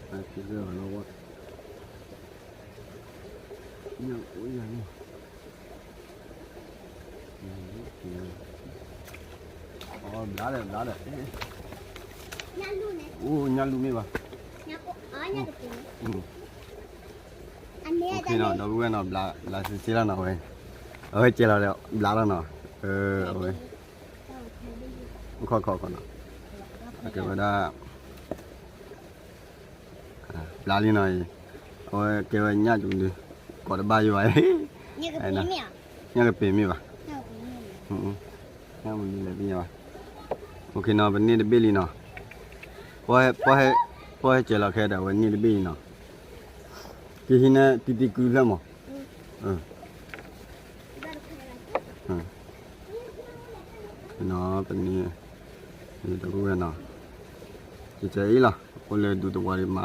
က့ၤလီၤဝဲ, ညၣ်အိၣ်ယၤန့ၣ်, ဘျါဒီး ဘျါဒီး, အိၣ်ညၣ်လူၢ်မ့ၢ်ဘၣ်, ဒီပုၢ်ဝဲၢ်နီၤ ဘျါစ့စ့လီၤနီၤဝဲ, အဝဲကဲလီၤဒီး ဘျါလီၤနီၤ, အဝဲ, ခီခီခီနီၤ, အကဲဝဲဒၣ် ဘျါလံနီၤအံၤ, အဝဲကဲဝဲညၣ်ဒူၣ်ဒုး, ကိးတဘၣ်ယိၣ်ဘၣ်, ညၣ်ကပ့ၤမ့ၢ်ဘၣ်, ညၣ်မုၢ်ဒုလဲၣ်သ့ၣ်ညါဘၣ်, အိၣ်ခ့နီၤ ပန့ၢ်တဘ့ၣ်လံနီၤ, ပှၤဟဲကဲလီၤခဲဒီး အဝဲန့ၢ်တဘ့ၣ်လံနီၤ, ကဟံးန့ၢ်တံတံကုဖျၢၣ်မး, နီၤ ပန့ၢ်, ဒီပုၢ်ဝဲၢ်နီၤ, ကကဲအံၤလီၤ အိၣ်လၢဒူသဝီဒံးမး